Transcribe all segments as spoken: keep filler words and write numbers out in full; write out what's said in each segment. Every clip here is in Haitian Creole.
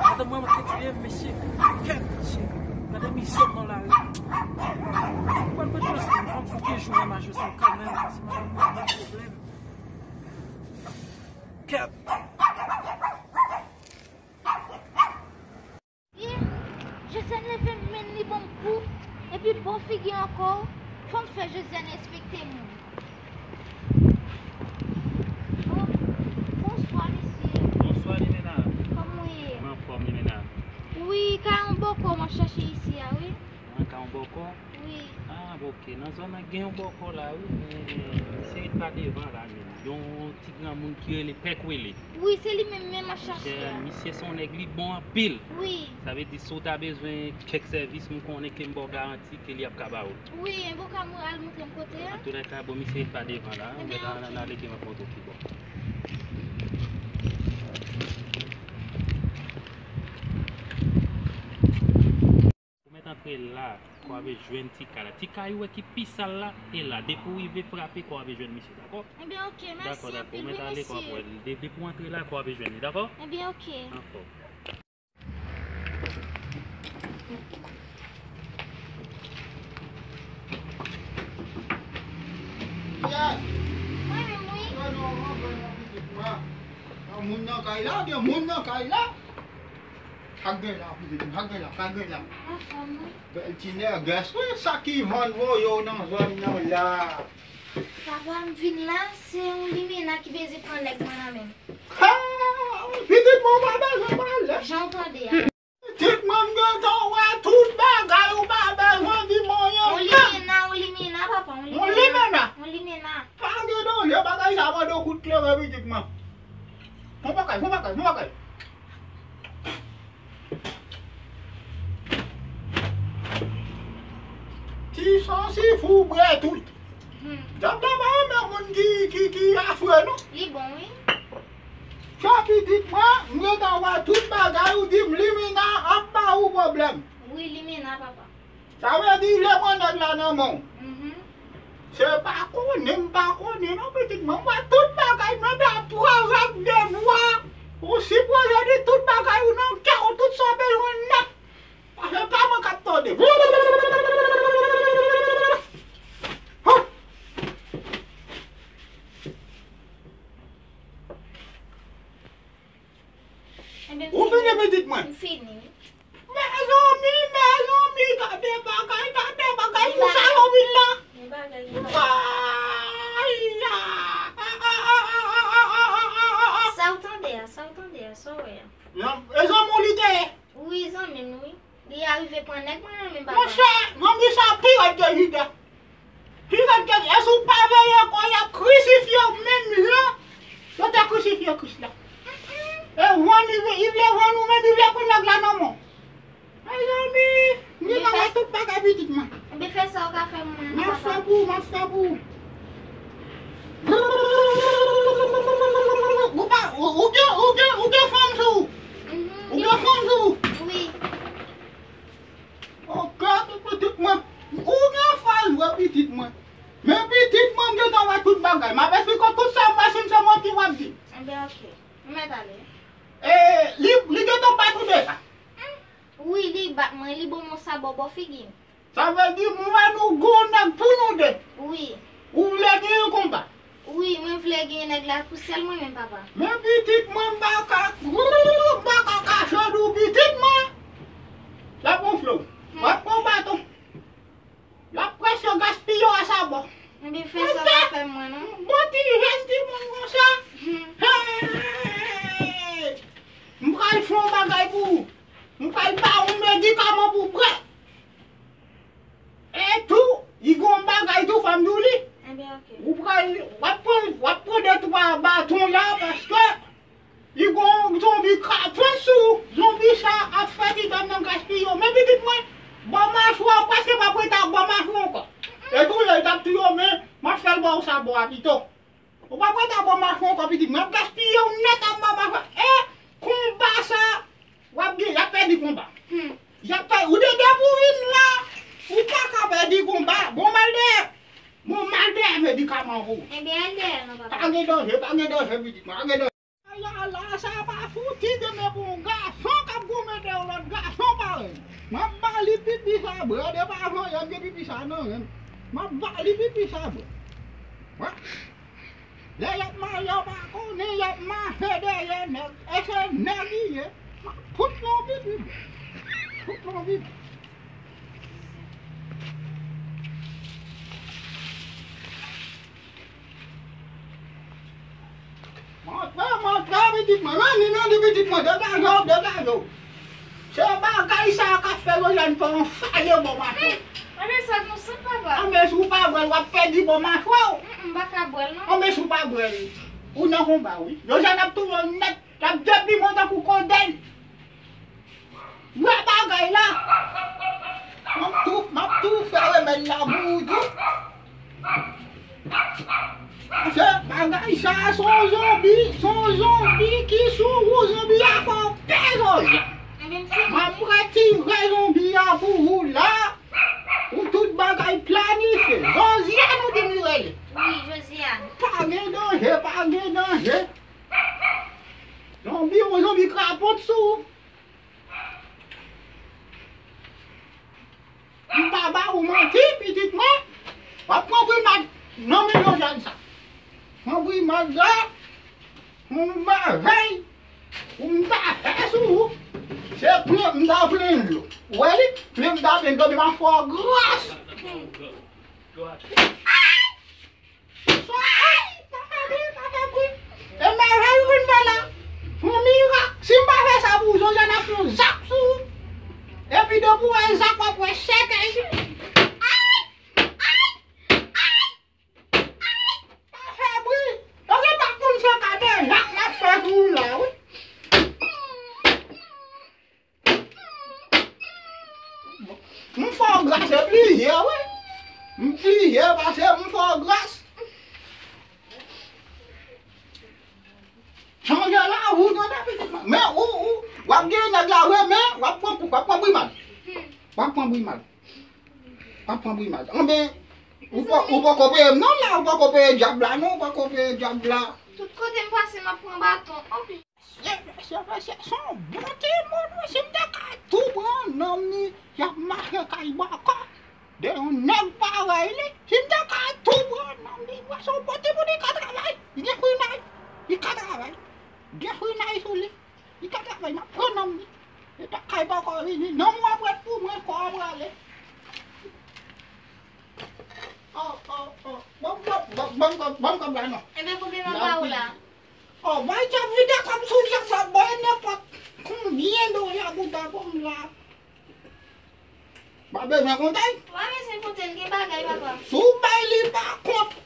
Madanm mwen ap retire m, mesye. Kèt, mesye. Gade mizè m nan lari. Mwen mete yon fanm pou ki jou nan majistra kanmenm, paske madanm mwen gen pwoblèm. Kèt. Josiane leve m, men li ban m kou, epi bò figi ankò, fò m fè Josiane respekte moun. Oh, bonswa, mesye. Bonswa, Limena. Kòman w ye? Mwen anfòm, Limena. Wi, kay yon bòkò m ap chache isi a, wi. Mwen kay yon bòkò? Wi. Ah, ok. Nan zòn nan gen yon bòkò la, wi, men misye ret pa devan la, menm. Yon ti granmoun ki rele Pè Kwele. Wi, se li menm, menm m ap chache a. Misye se yon nèg, li bon anpil. Wi. Sa vle di, si w ta bezwen kèk sèvis, m konnen ke m ba w garanti ke li ap ka ba ou l. Wi, enben w ka al montre m kote a? Antoulèka, bon, misye ret pa devan la. Enben, ok. Ann ale ke m ap montre w ki bò. Ou mèt antre la, ke w ap jwenn ti kay la. Ti kay ou wè ki pi sal la, e la. Depi w rive frape, ke w ap jwenn misye, dakò? Enben, ok, mèsi anpil, wi, mesye. Dakò, dakò. Ou mèt ale, ke w ap wè l. De-, depi w antre la, ke w ap jwenn li, dakò? Enben, ok. Anfòm. Yes. Mwen menm, wi. Antre non, antre non, pitit mwen. Gen moun nan kay la, gen moun nan kay la. Sa k gen la, pitit mwen, sa k gen la, sa k gen la. Anfòm, wi. Bèl ti nègès, wi, sa ki vann voye w nan zòn nan la. Papa, m vin la, se yon limena ki veze pran nèg mwen nan men m. Ha! Pitit mwen, w pa bezwen pale. Jan w tande a. Pitit mwen, m gentan wè tout bagay, ou pa bezwen di m anyen. On limena, on limena, papa, on limena. On limena? On limena. Pa gen danje, bagay sa mande yon kout kleren, pitit mwen. Fon bagay, fon bagay, fon bagay. Ti sansi fou bwè tout. Hmm. Djab la pa renmen moun ki, ki, ki afre, non. Li bon, wi. Sa pitit mwen, m gentan wè tout bagay, ou di m limena ap ba ou pwoblèm. Wi, limena, papa. Sa vle di, lè mwen nèg la nan men w. Mhm. Se pa konnen, m pa konnen, non, pitit mwen. M wè tout bagay, mwen ba twa rad de nwa. Ou sipoze di tout bagay ou nan kè w, tout sa w bezwen nèt. Paske pa mwen k ap tande. Ou fini, pitit mwen? M fini. Mezanmi, mezanmi, gade bagay, gade bagay, pou sa yo vin la. Ay, ya. Sa w tande a, sa w tande a, sa w wè a. Mezanmi, ou li te ye? Wi, zanmi m, wi. Li arive pran nèg mwen nan men, papa. Monchè, zanmi sa pi rèd ke Jida. Pi rèd ke, èske ou pa veye kò y ap krisifye w menm jan yo te krisifye Kris la? E vann, li vle, li vle vann ou menm, li vle pran nèg la nan men w. Mezanmi, m gentan wè tout bagay, pitit mwen. Enben, fè sa w ka fè mwen, papa. M ap fè pou ou, m ap fè pou ou. Ou pa, ou, ou gen, ou gen, ou gen fanm sou ou. Mhm. Ou gen fanm sou ou. Wi. Ok, pitit mwen. Ou gen fanm vre, pitit mwen. Men pitit mwen, m gentan wè tout bagay. M ap esplike w tout sa m wè, si m se manti w ap di. Enben, ok. M mèt ale. E, li, li gentan bat ou deja. Hmm. Wi, li bat mwen, li ban m yon sabò bò figi m. Sa vle di, m wè nou gon nèg pou nou de. Wi. Ou vle genyen konba? Wi, mwen vle genyen nèg la pou sèl mwen menm, papa. Men pitit mwen, m pa ka, m pa ka kache di w, pitit mwen. L ap gonfle w. Hmm. W ap pran baton. L ap prèske gaspiye w a sabò. Enben, fè sa w ka fè mwen, non. Bon ti jèn timoun konsa. Hmm. Hey! M pral fè yon bagay pou ou. M pral ba ou medikaman pou w bwè. E tou, li gon bagay tou, fò m di w li. Enben, ok. Ou pral, w ap pran, w ap pran de twa baton la, paske li gon zonbi ka pran sou ou. Zonbi sa ap fè ti dam nan gaspiye w. Men pitit mwen, bò machwa w prèske p ap rete ak bò machwa w ankò. E tou lè l t ap touye w, men m ap fè l ba w sa bò a pito. Ou p ap rete ak bò machwa w ankò, pitit mwen. M ap gaspiye w nèt ak bò machwa. E konba sa, w ap gen, y ap pèdi konba. Ebyen, al dèyè non, papa. Pa gen danje, pa gen danje, pitit mwen, pa gen danje. Ay, ala, sa pa fouti demen pou yon gason k ap goumen de yon lòt gason parèy. M ap ba li pipi sa bwè, de pa jan yè m gen pipi sa nan ren m. M ap ba li pipi sa bwè. Wè. Lè y ap mache, yo pa konnen, y ap mache dèyè nèg. E se nèg li ye. M ap fout non pipi. Fout non pipi. Montre, montre pitit mwen. Mande, mande pitit mwen. Degaje w, degaje w. Se bagay sa a k ap fè Josiane fè yon faye bò machwè w. Anben sa nou sot papa. Anben si w pa bwè l, w ap pèdi bò machwè w. Mm, m pa ka bwè l non. Anben si w pa bwè l, ou nan konba wi. Josiane ap touye w nèt, l ap deplimen w tankou kodèy. Wè bagay la. M ap tou, m ap tou fè remèd la pou ou tou. Paske bagay sa a se yon zonbi, se yon zonbi ki sou ou, zonbi a fè w pè zòzè. M ap retire zonbi a pou ou la, pou tout bagay planifye. Josiane ou di m li rele. Wi, Josiane. Pa gen danje, pa gen danje. Zonbi, yon zonbi krapot sou ou. M pa ba ou manti, pitit mwen. W ap pran primad nan men Josiane sa. Pran primad la, m bagay, pou m ta fè sou ou. Se plen m ta plen dlo. Ou wè li? Plen m ta plen dlo, men m ap fè w gras. Ay! Ay, pa fè bri, pa fè bri. E mèvèy ou vin fè la. Fè yon mirak. Si m pa fè sa pou ou, Josiane ap fè yon zak sou ou. Epi depi w wè zak, w ap wè sèkèy. Ay! Ay! Ay! Ay! Pa fè bri. Yo gen pa konn se ka de zak m ap fè sou ou la, wi. M fè w gras, se plizyè, wi. M plizyè, pase m fè w gras. Chanje la, ou tande pitit mwen. Men ou, ou, w ap gen nèg la vre, men w ap pran, w ap pran brimad. W ap pran brimad. W ap pran brimad. Anben, ou pa, ou poko peye m non la, ou poko peye dyab la non, ou poko peye dyab la. Tout kote m pase, m ap pran baton. Anpi. Se, se, se, se yon bon timoun, wi. Si m te ka tou pran nanm li, y ap mache kay bòkò. De yon nèg parèy li, si m te ka tou pran nanm li, wi, se yon bon timoun, li ka travay. Li gen frinay. Li ka travay. Gen frinay sou li. Li ka travay, m ap pran nanm li. Li pa kay bòkò vini. Nanm w ap ret pou mwen, kò w ap rale. Oh, oh, oh. Bon, bon, bon, bon, bon, bon, bon, non. Ebyen, konbyen m ap ba ou la? Oh, bay dyab vide kòb sou dyab la, bay nenpòt konbyen dola pou ta kòm la. Pa bezwen konte l. Pa bezwen konte l, gen bagay, papa. Si w bay li pa kont.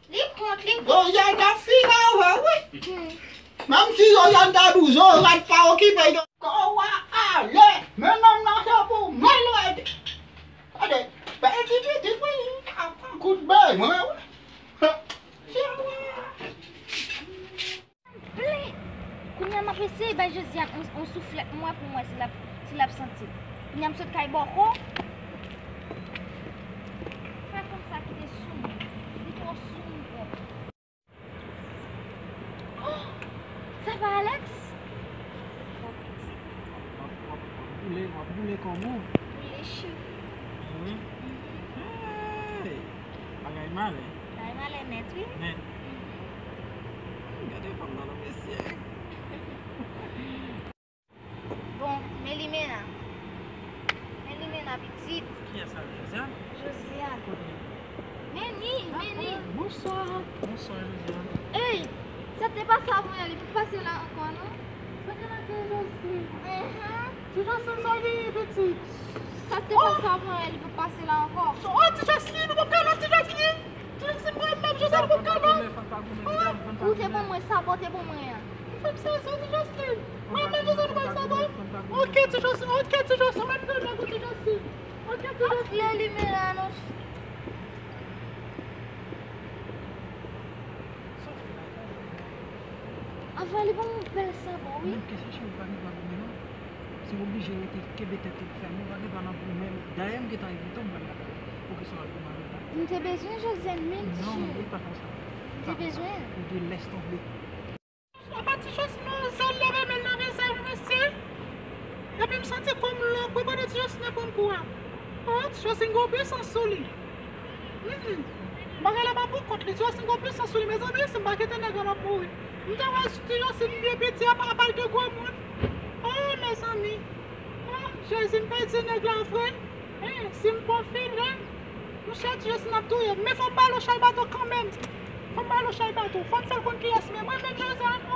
Li kont, li kont. Josiane ap fin avè w, wi. Hmm. Menm si Josiane ta di w, Zorat pa okipe l. Kò w a ale, men nonm nan se pou mwen l rete. Gade, bèl ti pitit, wi, ap pran kout bezwen, wi. Plen! Kounye a m ap eseye bay Josiane on, on souflèt mwen pou m wè si l ap, si l ap santi l. Kounye a m sot kay bòkò. Fè fanm sa kite sou m. Li twò sou m twòp. Oh! Sa pa Alex? Sa piti. W ap, w ap, w ap boule, w ap boule kòb ou. Boule cheve. Wi. Hey! Bagay malè. Bagay malè nèt, wi. Nèt. Gade fanm nan non, mesye. Bon, men limena. Men limena, pitit. Kiyès sa, Josiane? Josiane. Kote li? Men ni, men ni. Bonswa. Bonswa, Josiane. Ey, sa te pase avan yè, li pa pase la ankò, non? Sa gen la, Josiane? Enhen. Ti Josiane, sa genyen, pitit? Sa te pase avan yè, li pa pase la ankò. Oh, ti Josiane, ou pa pale, ti Josiane. Ti Josiane, mwen menm, Josiane, ou pa pale. Ou te ban mwen sa, ou te ban mwen an. Ou fè m sezi, ti Josiane. Mwen menm, Josiane, ou pa sa bon. Ok, ti Josiane, ok, ti Josiane, mwen pran nan ti Josiane. Ok, ti Josiane. Ap fè limena, non. Anfè, li ban m yon bèl sabò, wi. Menm kesyon cheve pa gen dwa goumen, non. Se oblije rete kenbe tèt ou fèmen, ou pa gen dwa nan goumen. Dayè, m gentan evite w, m pral lakay ou. Pou kesyon al goumen avè l la. M te bezwen Josiane, menm si. Non, li pa konsa. Bezwen. Ou gen lès tonbe. Apa ti Josine, zèl leve men nan vizaj mesye. Epi m santi kò m long wi, pandan ti Josine pran m kou a. Oh, ti Josine gen pwisans sou li. Hmm. Bagay la pa pou kont li, ti Josine gen pwisans sou li. Mezanmi, si m pa kite nèg la, m ap mouri. M te wè ti Josine byen piti, apa, apa l te granmoun. Oh, mezanmi. Oh, Jezi, m pèdi nèg la vre. Eh, si m pran file, mouche ti Josine ap touye m. Men fò m ba l yon chay bato kanmenm. Fò m ba l yon chay bato. Fò m fè l konn kiyès m ye. Mwen menm Josiane,